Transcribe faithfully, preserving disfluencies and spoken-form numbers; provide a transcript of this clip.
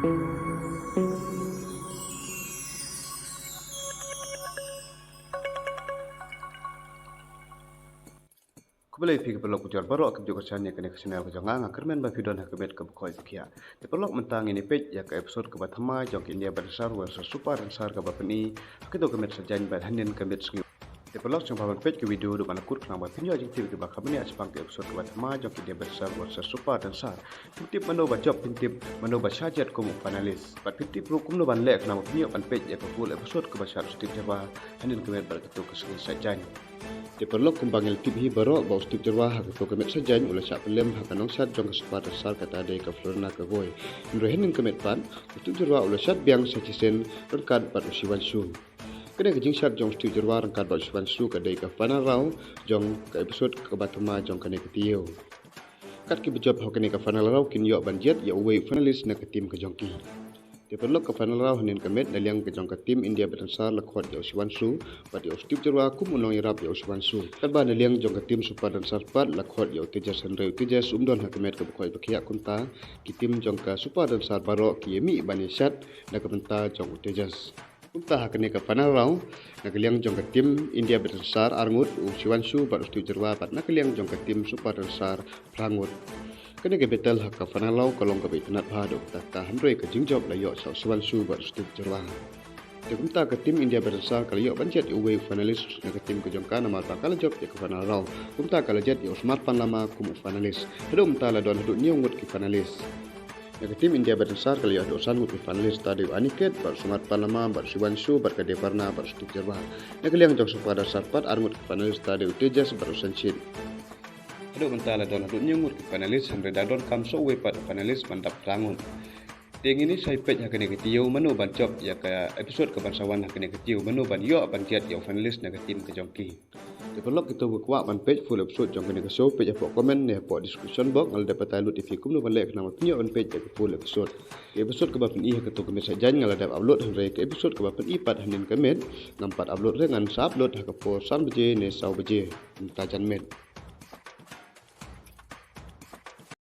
Khublei phi ki paralok bujor baroh kiba ju kyrshan ïa kane ka channel ka jong nga, nga kyrmen ba phi don ha ka met kaba khoi ba khiah. Te paralok mynta ngin ïa peit ïa ka episode kaba thymmai jong ka India Bad Dancer versus Super Dancer kaba pyni ha kito ka met Saitjaiñ bad hynnin ka met Sngi. Te paralok sngewbha ban peit ka video haduh ban kut khnang ba phin ïoh jingtip kiba kham bniah shaphang ka episode kaba thymmai jong ka India Bad Dancer versus Super Dancer. Phin tip mano ba jop, phin tip mano ba shah jet kum u finalist. Bad phin tip ruh kumno ban leh khnang ba phin ïoh ban peit ïa ka full episode kaba shad u Steve Jyrwa hynnin ka met bad kato ka Sngi Saitjaiñ. Te paralok kumba ngi la tip hi baroh ba u Steve Jyrwa ha kato ka met Saitjaiñ u la shah pyllem ha ka nongshad jong ka Super Dancer kata dei ka Florina Kagoi. Hynrei hynnin ka met pat u Steve Jyrwa u la shad biang sa shisien ryngkat bad u Shivanshu. Kane ka jingshad jong u Steve Jyrwa ryngkat bad u Shivanshu ka dei ka final round jong ka episode kaba thymmai jong kane ka taïew. Kat kiba jop ha kane ka final round kin ïoh ban jied ïa uwei u finalist na ka team ka jong ki. Te paralok ka final round hynnin ka met na liang ka jong ka team India Bad Dancer la khot ïa u Shivanshu bad ïa u Steve Jyrwa kum u nongïarap ïa u Shivanshu. Katba na liang jong ka team Super Dancer pat la khot ïa u Tejas hynrei u Tejas um don ha ka met kaba khoi ba khiah kumta ki team jong ka Super Dancer baroh ki ïa mih ban ïa shad na ka bynta jong u Tejas. Kumta ha kane ka final round na ka liang jong ka team India Bad Dancer ar ngut u Shivanshu bad u Steve Jyrwa bad na ka liang jong ka team Super Dancer phra ngut. Kane ka battle ha ka final round ka long kaba itynnad bha haduh katta katta hynrei ka jingjop la ïoh sha u Shivanshu bad u Steve Jyrwa. Te kumta ka team India Bad Dancer ka la ïoh ban jied ïa uwei u finalist na ka team ka jong ka namar ba ka la jop ïa ka final round. Kumta ka la jied ïa u Smart Panlama kum u finalist. Haduh mynta la don haduh hynñiew ngut ki finalist. Na ka team India Bad Dancer ka la ïoh haduh san ngut ki finalist, ta dei u Aniket bad u Smart Panlama bad u Shivanshu bad ka Debarna bad u Steve Jyrwa. Na ka liang jong Super Dancer pat ar ngut ki finalist, ta dei u Tejas bad u Sanchit. Haduh mynta la don haduh hynñiew ngut ki finalist hynrei da donkam sa uwei pat u finalist ban dap phra ngut. Te ngin ïa sa ïa peit ha kane ka taïew mano ban jop ïa ka episode kaban sa wan ha kane ka taïew, mano ban ïoh ban jied ïa u finalist na ka team ka jong ki. Te paralok kito kiba kwah ban peit full episode jong kane ka show, peit hapoh comment ne hapoh description box, nga la dep batai lut ïa phi kumno ban leh khnang ba phin ïoh ban peit ïa ka full episode. Ka episode kaba pyni ha kato ka met Saitjaiñ nga la dep upload hynrei ka episode kaba pyni pat hynnin ka met ngam pat upload, re ngan sa upload ha ka por san baje ne saw baje mynta janmiet.